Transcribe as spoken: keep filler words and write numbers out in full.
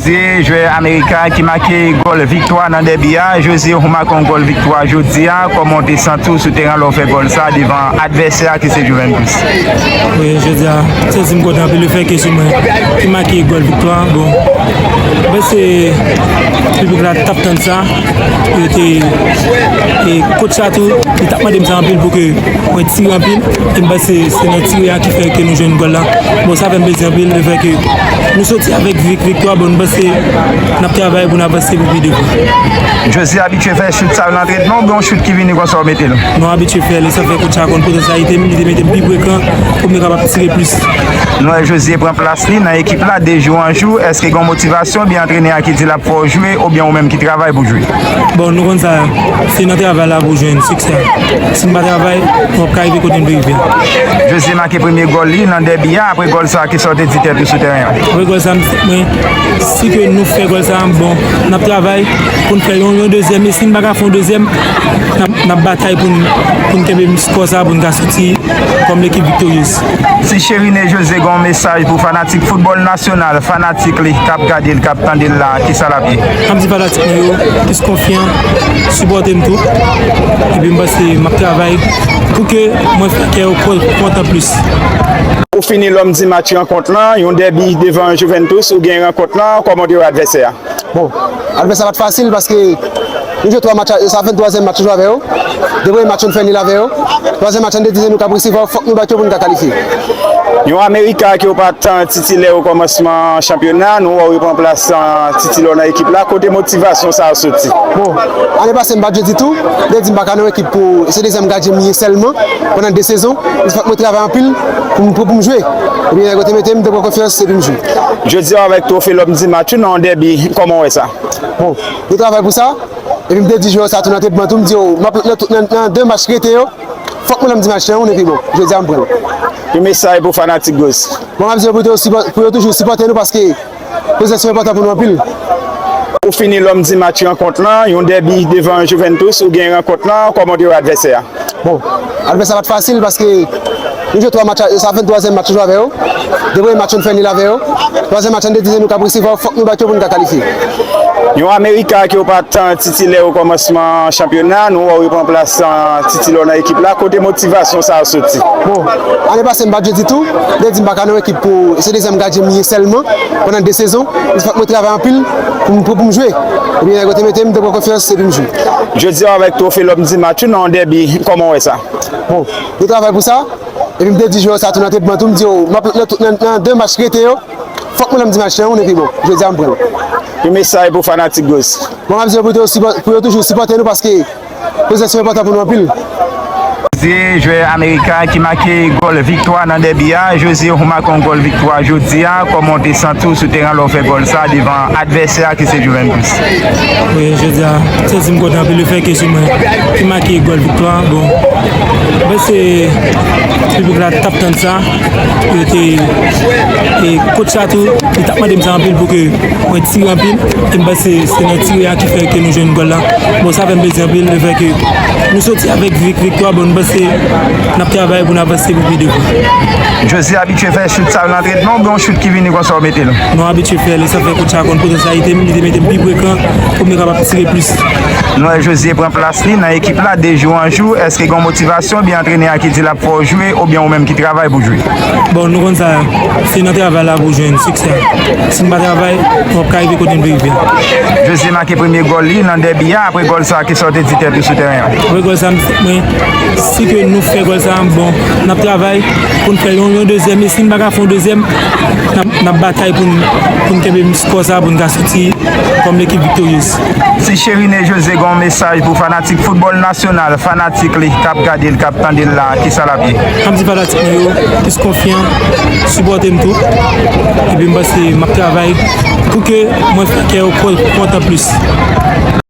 Se jwè ameriken ki make gòl viktwa nan dèbi a. Jose, ou make yon gòl viktwa jodi a. Kòman w te santi w sou teren lè w fè gòl sa devan advèsè a ki se Juventus? Wi, jodi a, m santi m kontan anpil lefètke se mwen ki make gòl viktwa. Bon, mwen panse piblik la t ap tann sa. Yo te, e kotch la tou, li t ap mande m sa anpil pou ke mwen tire anpil. E m panse se nan tire a ki fè ke nou jwenn gòl la. Bon, sa fè m plezi anpil lefètke nou soti avèk vik-, viktwa, bon, m panse n ap travay pou n avanse pou pi devan. Jose abitye fè chout sa yo nan antrenman oubyen yon chout ki vini konsa w mete l? Non, abitye fè li, sa fè kotch la konn potansyalite m, li te mete m pi frekan pou m te kapab tire plis. Nou wè Jose pran plas li nan ekip la de jou an jou. Èske gen yon motivasyon oubyen antrenè a ki di l ap fè w jwe oubyen ou menm ki travay pou jwe? Bon, nou konn sa, se nan travay la pou w jwenn siksè. Si n pa travay, nou p ap ka rive kote n vle rive. Jose make premye gòl li nan dèbi a. Apre gòl sa, kisa w te di tèt ou sou teren an? Apre gòl sa, m, mwen, si ke nou fè gòl sa, bon, n ap travay pou n fè yon, yon dezyèm. E si n pa ka fè yon dezyèm, n ap, n ap batay pou n, pou n kenbe skò sa, pou n ka soti kòm lekip viktoryez. Si Chérine José gen yon mesaj pou fanatik foutbòl nasyonal, fanatik li k ap gade l, k ap tande l la, kisa l ap ye? M ap di fanatik mwen yo plis konfyan, sipòte m tou. Epi m panse m ap travay pou ke mwen fè kè yo kon-, kontan plis. Ou fini lòm di match rankont lan, yon dèbi devan Juventus, ou gen rankont lan, kòman w te wè advèsè a? Bon, advèsè a pa t fasil paske nou jwe twa match, sa vennntwazyèm match nou jwe avè yo. De premye match yo nou fè nil avè yo. Twazyèm match la nou te di se nou k ap resevwa yo, fòk nou bat yo pou nou ka kalifye. Yon ameriken ke w pa t titilè okòmansman chanpyona, nou wè w repran plas, a, titilè w nan ekip la. Kote motivasyon sa a soti? Bon, ane pase m pa t jwe ditou. Yo di m pa ka nan yon ekip pou, se dezyèm gadyen m ye sèlman pandan de sezon. Se fòk mwen travay anpil pou m, pou, pou m jwe. Ebyen, nèg yo te mete m, m te pran konfyans epi m jwe. Jodi a, avèk twofe lòm di match ou nan yon dèbi, kòman w wè sa? Bon, nou travay pou sa. Epi m te di jwè yo sa tou nan antrenman tou, m di yo, m ap nan, nan, nan de match rete yo, fòk mwen lòm di match lan, ou epi bon, jodi a m pran l. Yon mesaj pou fanatik Goz? Bon, m ap di yo pou yo sipò-, pou yo toujou sipòte nou paske prezans yo enpòtan pou nou anpil. Ou fini lòm di match rankont lan, yon dèbi devan Juventus, ou gen rankont lan, kòman w te wè advèsè a? Bon, advèsè a pa t fasil paske nou jwe twa match, sa vennntwazyèm match nou jwe avè yo. De premye match yo nou fè nil avè yo. Twazyèm match la nou te di se nou k ap resevwa yo, fòk nou bat yo pou nou ka kalifye. Yon ameriken ke w pa t titilè okòmansman chanpyona, nou wè w repran plas, a, titilè w nan ekip la. Kote motivasyon sa a soti? Bon, ane pase m pa t jwe ditou. Yo di m pa ka nan yon ekip pou, se dezyèm gadyen m ye sèlman pandan de sezon. Se fòk mwen travay anpil pou m, pou, pou m jwe. Ebyen, nèg yo te mete m, m te pran konfyans epi m jwe. Jodi a, avèk twofe lòm di match ou nan yon dèbi, kòman w wè sa? Bon, nou travay pou sa. Epi m te di jwè yo sa tou nan antrenman tou, m di yo, m ap nan, nan, nan de match rete yo, fòk mwen lòm di match lan, ou epi bon, jodi a m pran l. Yon mesaj pou fanatik Goz? Bon, m ap di yo pou yo sipò-, pou yo toujou sipòte nou paske prezans yo enpòtan pou nou anpil. Se jwè ameriken ki make gòl viktwa nan dèbi a. Jose, ou make yon gòl viktwa jodi a. Kòman w te santi w sou teren lè w fè gòl sa devan advèsè a ki se Juventus? Wi, jodi a, m santi m kontan anpil lefètke se mwen ki make gòl viktwa. Bon, mwen panse piblik la t ap tann sa. Yo te, e kotch la tou, li t ap mande m sa anpil pou ke mwen tire anpil. E m panse se nan tire a ki fè ke nou jwenn gòl la. Bon, sa fè m plezi anpil lefètke nou soti avèk vik-, viktwa, bon, m panse n ap travay pou n avanse pou pi devan. Jose abitye fè chout sa yo nan antrenman oubyen yon chout ki vini konsa w mete l? Non, abitye fè li, sa fè kotch la konn potansyalite m, li te mete m pi frekan pou m te kapab tire plis. Nou wè Jose pran plas li nan ekip la de jou an jou. Èske gen yon motivasyon oubyen antrenè a ki di l ap fè w jwe oubyen ou menm ki travay pou jwe? Bon, nou konn sa, se nan travay la pou w jwenn siksè. Si n pa travay, nou p ap ka rive kote n vle rive. Jose make premye gòl li nan dèbi a. Apre gòl sa, kisa w te di tèt ou sou teren an? Apre gòl sa, m, mwen, si ke nou fè gòl sa, bon, n ap travay pou n fè yon, yon dezyèm. E si n pa ka fè yon dezyèm, n ap, n ap batay pou n, pou n kenbe skò sa, pou n ka soti kòm lekip viktoryez. Si Chérine José gen yon mesaj pou fanatik foutbòl nasyonal, fanatik li k ap gade l, k ap tande l la, kisa l ap ye? M ap di fanatik mwen yo plis konfyan, sipòte m tou. Epi m panse m ap travay pou ke mwen fè kè yo kon-, kontan plis.